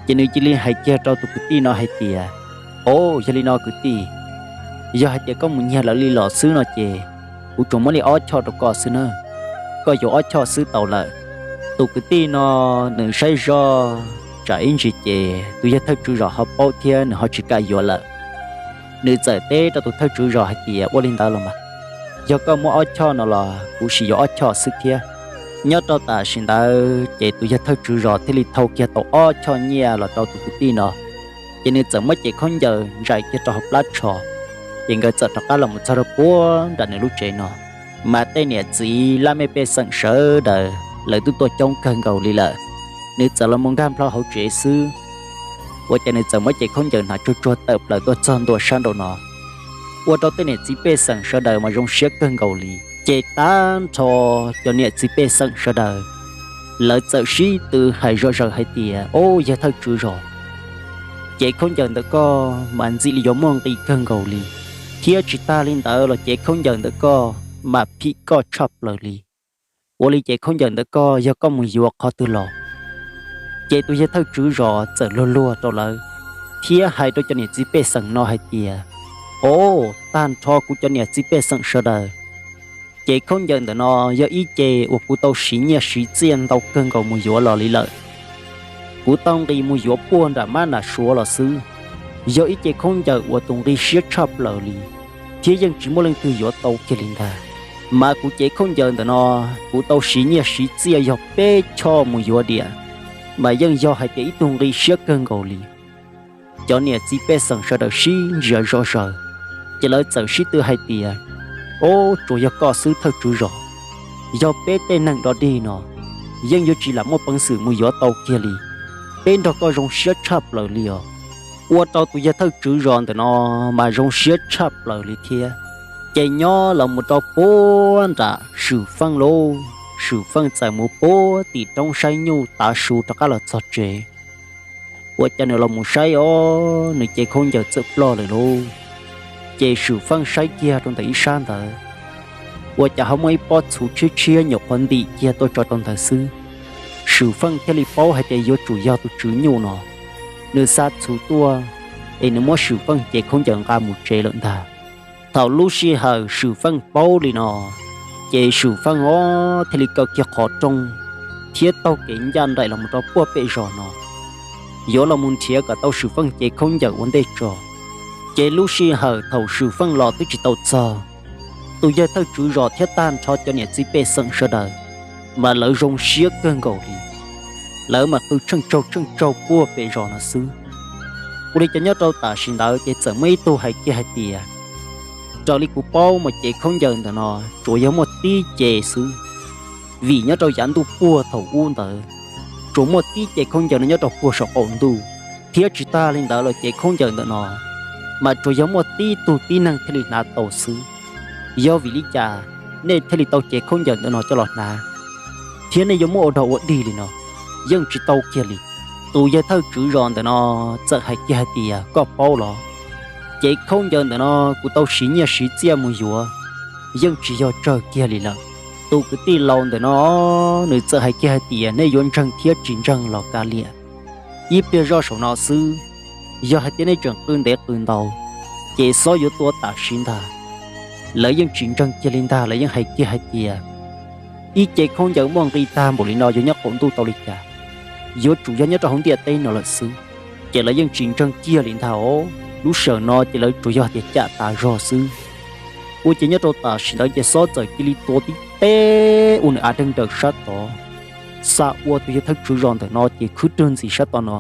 Ces nws cia li hais kiag rau tus kwv tij no hais tias, o, yog li no kwv tij, yog hais tias koj mus nyiag lawv li los xwb no ces kuv tsuas muab li ob choj rau koj xwb na, koj yuav ob choj xwb tau lawm. Tus kwv tij no nws saib zoj tsam ib ntsis ces tus yawg thawj tswv zos ho paub thiab nws ho tsis kam yuav lawm. Nws txawm teb rau tus thawj tswv zos hais tias, ua li ntawd los mas, yog koj muab ob choj no los kuv sim yuav ob choj xwb thiab. Nyob rau tam sim ntawd ces tus yawg thawj tswv zos thiaj li thau kiag tau ob choj nyiaj los rau tus kwv tij no, ces nws txawm muab cev khaub ncaws ntsais kiag rau hauv plab tsho, ces nkawd txawm rov qab los mus txog rau puag nram nws lub tsev no. Mas tej niam txiv laj mej pej xeem sawv daws lawv twb tuaj coob kawg nkaus li lawm, nws txawm los mus nkag nplho hauv tsev xwb, ua cas nws txawm muab cev khaub ncaws hnav tsuag tsuag tawm plaws tuaj txog ntua sab nraum no, ua rau tej niam txiv pej xeem sawv daws mas zoo siab kawg nkaus li. Ces tag nrho cov niam txiv pej xeem sawv daws lawv txawm sib tw hais zom zaws hais tias, o, yawg thawj tswv zos, cev khaub ncaws ntawm koj mas ntxim li yuav muaj nqis kawg nkaus li, thiab tsis tag li ntawd los cev khaub ncaws ntawm koj mas phim koj tshaj plaws li. Ua li cev khaub ncaws ntawm koj yog koj mus yuav qhov twg los? Ces tus yawg thawj tswv zos txawm luag luag rau lawv thiab hais rau cov niam txiv pej xeem no hais tias, o, tag nrho kuv cov niam txiv pej xeem sawv daws, cev khaub ncaws ntawm no yog ib ce uas kuv tau siv nyiaj siv txiaj ntau kawg nkaus mus yuav los li lawm. Kuv tau nqis mus yuav puag nram mab nram suav los xwb, yog ib ce khaub ncaws uas tus nqi siab tshaj plaws li, thiab yeej tsis muaj leej twg yuav tau kiag li ntag. Mas kuv cev khaub ncaws ntawm no, kuv tau siv nyiaj siv txiaj yog peb choj mus yuav diam, mas yeej yog hais tias ib tug nqi siab kawg nkaus li. Cov niam txiv pej xeem sawv daws sib ntsia zom zaws, ces lawv txawm sib tw hais tias, o, tsuas yog koj xwb thawj tswv zos, yog peb tej neeg dog dig no yeej yuav tsis lam muaj peev xwm mus yuav tau kiag li. Peb nrog koj zoo siab tshaj plaws li os. Ua rau tus yawg thawj tswv zos ntawm no mas zoo siab tshaj plaws li thiab. Ces nyob los mus rau puag nram Swm Feej lauj, Swm Feej txawm mus puag tim roob saib nyuj tav su rov qab los txog tsev. Ua cas nws los mus saib os, nws cev khaub ncaws txawm ploj lawm lauj. Ces Swm Feej saib kiag rau ntawm ib sab ntawd, ua cas ho muaj ib pob txhuv tshiab tshiab nyuam qhuav ntim kiag tuaj tso rau ntawd xwb. Swm Feej thiaj li paub hais tias yuav tsum yog tus tswv nyuj no, nws xa txhuv tuaj, es nws muab Swm Feej cev khaub ncaws nqa mus tsev lawm ntag. Thaum lub sij hawm Swm Feej paub li no, ces Swm Feej os thiaj li kaw kiag qhov rooj thiab taug kev ncaj nraim los mus rau puag pem zos no, yuav los mus nrhiav kom tau Swm Feej cev khaub ncaws ua ntej tso. Ces lub sij hawm thaum Swm Feej los twb tsis tau txog, tus yawg thawj tswv zos thiab tag nrho cov niam txiv pej xeem sawv daws mas lawv zoo siab kawg nkaus li. Lawv mas qw tsheej tsaug tsheej tsaug puag pem zos no xwb. Ua li cas nyob rau tam sim ntawd ces txawm muaj ib tug hais kiag hais tias, raws li kuv paub mas cev khaub ncaws ntawm no tsuas yog muaj tib ce xwb, vim nyob rau yav ntuj puag thaum ub ntawd tsuas muaj tib ce khaub ncaws no nyob rau puag saum qaum ntuj, thiab tsis tag li ntawd los cev khaub ncaws ntawm no mas tsuas yog muaj tib tug tib neeg thiaj li hnav tau xwb. Yog vim li cas nej thiaj li tau cev khaub ncaws ntawm no coj los hnav, thiab nej yuav muab ua dog ua dig li no? Yeej tsis tau kiag li. Tus yawg thawj tswv zos ntawm no txawm hais kiag hais tias, Koj paub los, ces khaub ncaws ntawm no kuv tau siv nyiaj siv txiaj mus yuav, yeej tsis yog tsawg kiag li lawm. Tus kwv tij laus ntawm no nws txawm hais kiag hais tias, Nej yuav ntseeg thiab tsis ntseeg los kav liam, ib pliag zoj saum no xwb, yog hais tias nej tseem qw ntev qw ntau, ces xob yuav tua tam sim ntag. Lawv yeej tsis ntseeg kiag li ntag, lawv yeej hais kiag hais tias, Ib ce khaub ncaws muaj nqi tag npaum li no yuav nyob qaum ntuj tau li cas? Yuav tsum yog nyob rau hauv ntiaj teb no lawm xwb. Ces lawv yeej tsis ntseeg kiag li ntag os. Lub sij hawm no ces lawv tsuas yog tias cam tas zog xwb. Ua ces nyob rau tam sim ntawd ces xob txawm cia li tua tib teb ua nws av deeg daws sab tod, xa ua tus yawg thawj tswv zos ntawm no ces khwb rwg ntxim sab tom no,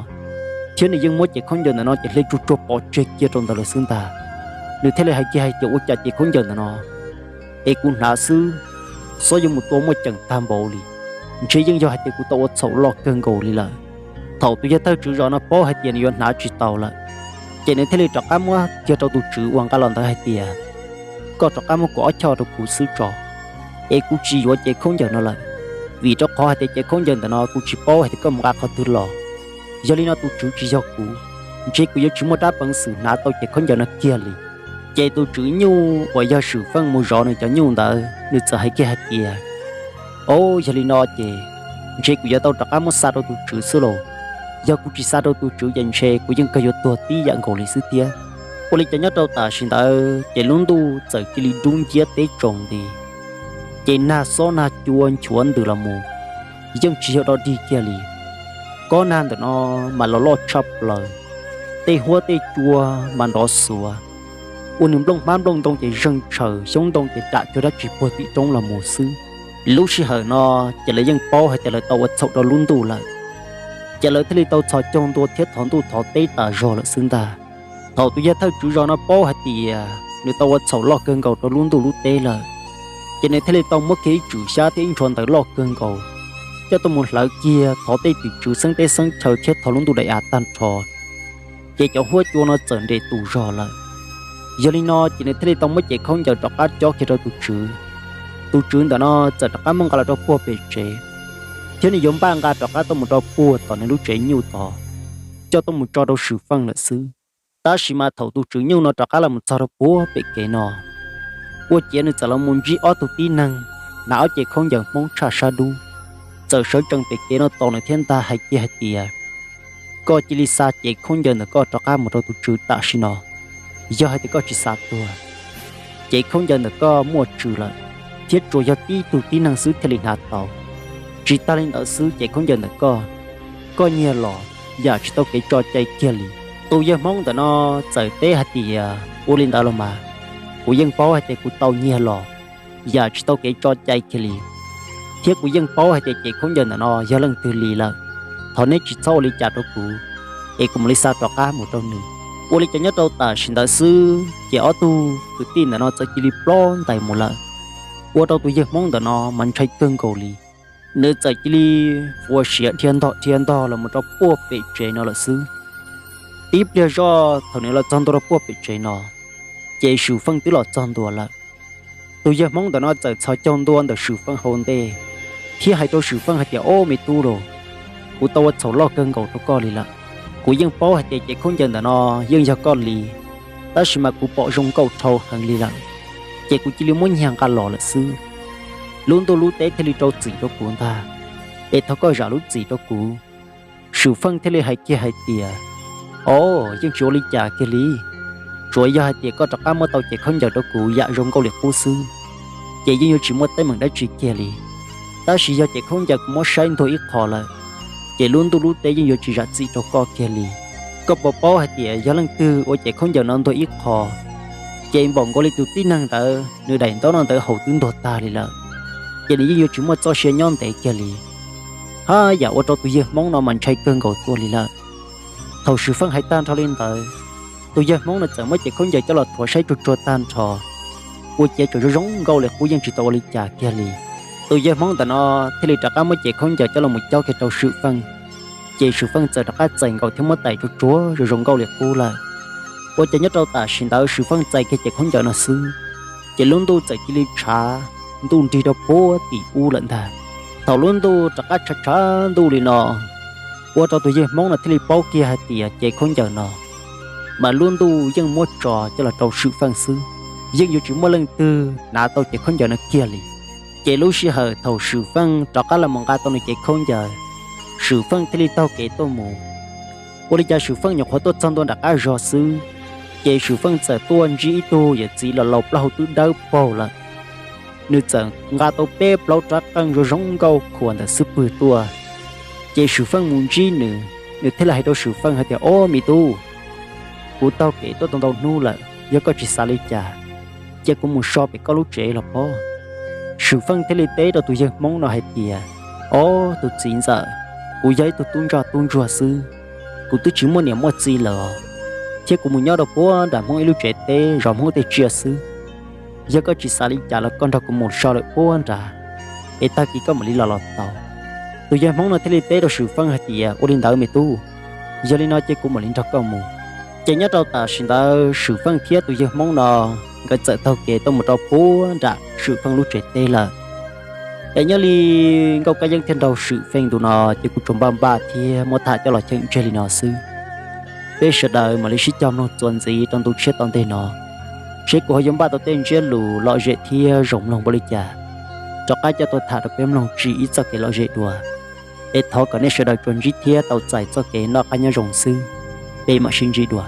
thiab nws yeej muab ces khaub ncaws ntawm no ces hle tsuag tsuag pov tseg kiag rau ntawd lawm xwb ntag. Nws thiaj li hais kiag hais tias, Ua cas ces khaub ncaws ntawm no es kuv hnav xwb, xob yuav mus tua muaj ceem tag npaum li? Ntshe yeej yog hais tias kuv tau ua txhaum loj kawg nkaus li lawm. Thaum tus yawg thawj tswv zos no paub hais tias nws yuav hnav tsis tau lawm, ces nws thiaj li rov qab muab kiag rau tus tswv uas nqa los ntawd hais tias, Koj rov qab muab kuv ob choj rau kuv xwb tso, es kuv tsis yuav ces khaub ncaws no lawm, vim rau qhov hais tias ces khaub ncaws ntawm no kuv tsis paub hais tias koj mus nqa qhov twg los. Yog li no tus tswv tsis yog kuv, ntshe kuv yuav tsis muaj rab peev xwm hnav tau ces khaub ncaws no kiag li. Ces tus tswv nyuj uas yog Swm Feej mus zov nws cov nyuj ntawd nws txawm hais kiag hais tias, Au, yog li no ces ntshe kuv yuav tau rov qab muab xa rau tus tswv xwb lauj. Yog kuv tsis xa rau tus tswv ces ntshe kuv yeej kawg yuav tuag tib yam nkaus li xwb thiab. Ua li cas nyob rau tam sim ntawd ces lub ntuj txawm cia li dub nciab teb tsaus nti, ces nag xob nag cua nchuav ntws los mus, yeej tsis yog dog dig kiag li. Kob nag ntawm no mas los loj tshaj plaws, tej huab tej cua mas nrov xuav, ua nws nplooj hmab nplooj ntoo ces zeeg tshaws, xyoob ntoo ces ram cuag dab tsi puag tim roob los mus xwb. Lub sij hawm no ces lawv yeej paub hais tias lawv tau ua txhaum rau lub ntuj lawm, ces lawv thiaj li tau txhos caug ntua thiab thov ntuj thov teb tas zog lawm xwb ntag. Thaum tus yawg thawj tswv zos no paub hais tias nws tau ua txhaum loj kawg nkaus rau lub ntuj lub teb lawm, ces nws thiaj li tau muab kiag ib tswm xyab thiab ib ntsho ntawv loj kawg nkaus coj tuaj mus hlawv kiag thov tej tim tswv xeeb teb xeeb chaw thiab thov lub ntuj daim av tag nrho, ces cov huab cua no txawm nres tus zog lawm. Yog li no ces nws thiaj li tau muab ces khaub ncaws rov qab cob kiag rau tus tswv. Tus tswv ntawm no txawm rov qab muab nqa los rau puag pem tsev, thiab nws yuav npaj nqa rov qab tuaj mus rau puag tom nws lub tsev nyuj tod, coj tuaj mus tso rau Swm Feej lawm xwb. Tab sis mas thaum tus tswv nyuj no rov qab los mus txog rau puag pem kev no, ua ciav nws txawm los mus ntsib ob tug tib neeg hnav ob ces khaub ncaws Hmoob tshaj sab dub, txawm sawv tsees pem kev no tos nws thiab ntag hais kiag hais tias, Koj cia li xa ces khaub ncaws ntawm koj rov qab mus rau tus tswv tam sim no. Yog hais tias koj tsis xa tuag, ces khaub ncaws ntawm koj muaj tswv lawm, thiab tsuas yog tib tug tib neeg xwb thiaj li hnav tau. Tsis tag li ntawd xwb ces khaub ncaws ntawm koj, koj nyiag los yam tsis tau kev tso cai kiag li. Tus yawg Hmoob ntawm no txawm teb hais tias, Ua li ntawd los mas, kuv yeej paub hais tias kuv tau nyiag los yam tsis tau kev tso cai kiag li, thiab kuv yeej paub hais tias ces khaub ncaws ntawm no yog leej twg li lawm. Thov neb tsis txhob ua li cas rau kuv, es kuv mam li xa rov qab mus rau nws. Ua li cas nyob rau tam sim ntawd xwb ces ob tug kwv tij ntawm no txawm cia li plob ntais mus lawm, ua rau tus yawg Hmoob ntawm no mas ntshai kawg nkaus li. Nws txawm cia li ua siav dhia ntog dhia ntog los mus rau puag pem tsev no lawm xwb. Tib pliag zoj thaum nws los txog ntua rau puag pem tsev no, ces Swm Feej twb los txog ntua lawm. Tus yawg Hmoob ntawm no txawm txhos caug ntua ntawm Swm Feej hauv ntej, thiab hais rau Swm Feej hais tias, Ob me tub los, kuv tau ua txhaum loj kawg nkaus rau koj li lawm. Kuv yeej paub hais tias ces khaub ncaws ntawm no yeej yog koj li, tab sis mas kuv pom zoo nkauj dhau heev li lawm, ces kuv cia li muab nyiag nqa los lawm xwb. Lub ntuj lub teb thiaj li rau txim rau kuv ntag, es thov koj zam lub txim rau kuv. Swm Feej thiaj li hais kiag hais tias, Ob, yeej tsis ua li cas kiag li, tsuas yog hais tias koj rov qab muab tau ces khaub ncaws rau kuv yam zoo nkauj li qub xwb, ces yeej yuav tsis muaj teeb meem dab tsi kiag li. Tab sis yog ces khaub ncaws kuv muab saib ntuag ib qho lawm, ces lub ntuj lub teb yeej yuav tsis zam txim rau koj kiag li. Koj puas paub hais tias yog leej twg ua ces khaub ncaws no ntuag ib qho, ces npaum nkaus li tus tib neeg ntawd nws daim ntaub no ntawd haus twb ntuag tag li lawm, ces nws yeej yuav tsis muaj txoj sia nyob ntev kiag li. Haj yam ua rau tus yawg Hmoob no mas ntshai kawg nkaus tuaj li lawm. Thaum Swm Feej hais tag nrho li ntawd, tus yawg Hmoob no txawm muab ces khaub ncaws coj los thuav saib tsuag tsuag tag nrho, ua ciav tseem zoo zoo nkauj li qub yeej tsis tau ua li cas kiag li. Tus yawg Hmoob ntawm no thiaj li rov qab muab ces khaub ncaws coj los mus cob kiag rau Swm Feej, ces Swm Feej txawm rov qab txais nkaus thiab muab tais tsuag tsuag zoo zoo nkauj li qub lawm. Ua ciav nyob rau tam sim ntawd Swm Feej txais kiag ces khaub ncaws no xwb, ces lub ntuj txawm cia li tshav ntuj nrig rau puag tim ub lawm ntag. Thaum lub ntuj rov qab tshav tshav ntuj li no, Ua rau tus yawg Hmoob no thiaj li paub kiag hais tias cev khaub ncaws no mas lub ntuj yeej muab tso coj los rau Swm Feej xwb, yeej yuav tsis muaj leej twg hnav tau cev khaub ncaws no kiag li. Ces lub sij hawm thaum Swm Feej rov qab los mus nqa tau nws cev khaub ncaws, Swm Feej thiaj li taug kev tuaj mus. Ua li cas Swm Feej nyuam qhuav tuaj txog ntua nram qab zos xwb, ces Swm Feej txawm tuaj ntsib ib tug yawm txiv los laus plaub hau twb dawb paug lawm. Nws txawm nqa tau peb plaub rab qeej zoo zoo nkauj khuam ntawm xub pwg tuaj. Ces Swm Feej mus ntsib nws, nws thiaj li hais rau Swm Feej hais tias, Ob, me tub, kuv taug kev tuaj tau ntau hnub lawm, yog koj tsis xav li cas, cia kuv mus so pem koj lub tsev los pob. Swm Feej thiaj li teb rau tus yawg Hmoob no hais tias, Ob, tus txiv ntxawm, kuv yog ib tug tub ntsoj tub ntsuag xwb, kuv twb tsis muaj niam muaj txiv lawm, thiab kuv mus nyob rau puag nram Hmoob ib lub tsev teb zov Hmoob tej tsiaj xwb. Yog koj tsis xav li cas los koj nrog kuv mus so lawm puag nrad, es tag kis koj mam li los los tau. Tus yawg Hmoob no thiaj li teb rau Swm Feej hais tias, Ua li ntawd me tub, yog li no ces kuv mam li nrog koj mus. Ces nyob rau tam sim ntawd Swm Feej thiab tus yawg Hmoob no nkawd txawm taug kev tuaj mus rau puag nram Swm Feej lub tsev teb lawm. Es nyob li nkauj kab yeeb thiab nraug Swm Feej ntu no ces kuv tsuas npaj npaj thiab muab tham coj los cheem tseg li no xwb. Peb sawv daws mam li sib cog mloog txuas ntxiv rau ntu tshiab tom ntej no, seb kuv ho yuav npaj tau tej ntsiab lus lom zem thiab zoo mloog npaum li cas, rov qab coj tuaj tham rau peb mloog tsim ib txoj kev lom zem dua. Es thov kom nej sawv daws tsuas ntsib thiab tau txais txoj kev noj qab nyob zoo xwb. Peb mam sib ntsib dua.